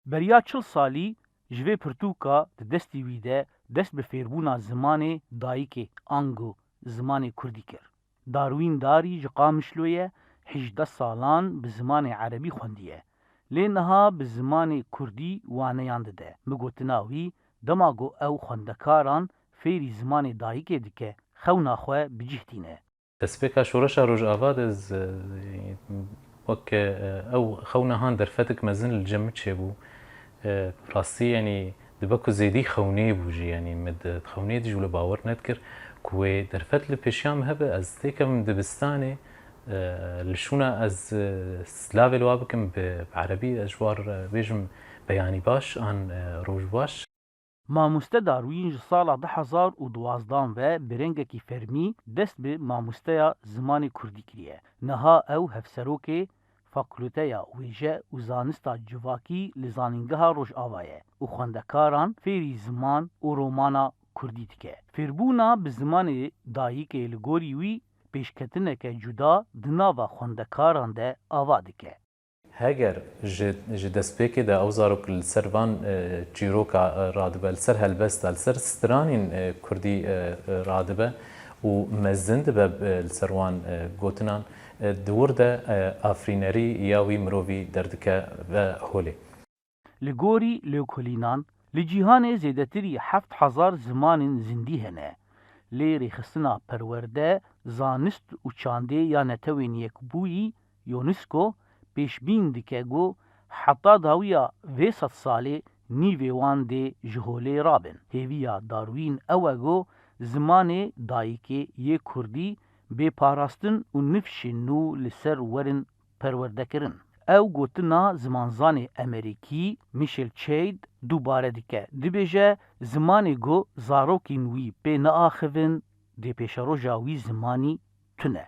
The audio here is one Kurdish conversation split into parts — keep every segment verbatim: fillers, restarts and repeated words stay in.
Beriya çil salî ji vê pirtûka di destî wî de dest bi fêrbûna zimanê dayikê ango zimanê kurdî kir. Darwîn Darî ji Qamişlo ye, hejdeh salan bi zimanê erebî xwendiye. Lê niha bi zimanê kurdî waneyan dide. Bi gotina wî, dema ku ew xwendekaran fêrî zimanê dayikê dike, xewna xwe bi cih tîne. Destpêka Şoreşa Rojava de ez, e, wek, e, ew xewna han derfetek mezin li cem min çêbû. E, rastî, yanî, dibe ku zêdî xewnê bû jî, yanî, min di xewnê de jî wilo bawer nedikir ku wê derfet li pêşiya min hebe, ez têkevim dibistanê, e, li şûna ez, e, silavê li wa bikim bi, bi erebî, ez ji war, e, bêjim beyanî baş an, e, roj baş. Mamoste Darwîn ji sala du hezar û duwazdan ve bi rengekî fermî dest bi mamosteya zimanê kurdî kiriye. Niha ew hevserokê Fakulteya Wêje û Zanista Civakî li Zanîngeha Rojava ye û xwendekaran fêrî ziman û romana kurdî dike. Fêrbûna bi zimanê dayikê li gorî wî pêşketineke cuda di nava xwendekaran de ava dike. Heger ji, ji destpêkê de ew zarok li ser van, e, çîroka, e, radibe, li ser helbesta, li ser stranên, e, kurdî, e, e, radibe û mezin dibe, e, li ser wan, e, gotinan, e, di wir de, e, afirînerî ya wî mirovî derdike ve holê. Li gorî lêkolînan, li cîhanê zêdetirî heft hezar zimanên zindî hene. Lê rêxistina perwerde, zanist û çandê ya Netewên Yekbûyî, UNESCO, pêşbîn dike ku heta dawiya vê sedsalê nîvê wan dê ji holê rabin. Hêviya Darwîn ew e ku zimanê dayikê yê kurdî bê parastin û nifşên nû li ser werin perwerdekirin. Ew gotina zimanzanê Emerîkî Michel Chade dubare dike. Dibêje, zimanê ku zarokên wî pê neaxivin, dê pêşeroja wî zimanî tune.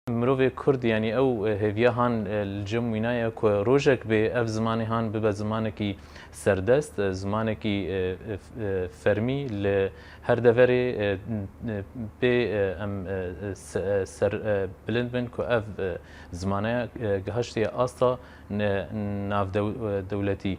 Mirovê Kurd, yanî ew, e, hêviya han, e, li cem wî naye ku rojek bê ev zimanê han bibe zimanekî serdest, e, zimanekî, e, e, f-, e, fermî li her deverê, e, e, pê, e, em, e, e, se-, e, ser, e, bilind bin ku ev, e, zimaneya, e, gihaştiye asta ne-, navdew-, e, dewletî.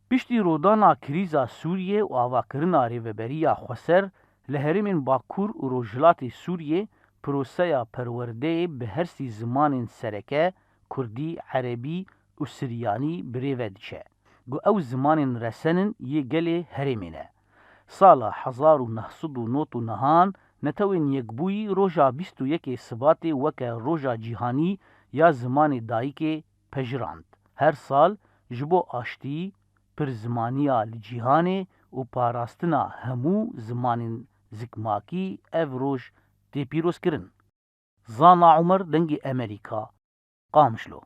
Piştî rodana krîza Sûriyê û avakirina rêveberiya xweser li herêmên Bakur û Rojhilatê Sûriyê, proseya perwerdeyê bi her sî zimanên sereke, kurdî, erebî û siryanî, bi rê ve diçe. Ku ew zimanên resen in yê gelê herêmê ne. Sala hezar û neh sed û nod û nehan Netewên Yekbûyî roja bîst û yekê Sibatê weke Roja Cîhanî ya Zimanê Dayikê pejirand. Her sal ji bo aştî, pirzimaniya li cîhanê û parastina hemû zimanên zikmakî ev roj tê pîrozkirin. Zana Umer, Dengê Emerîka, Qamişlo.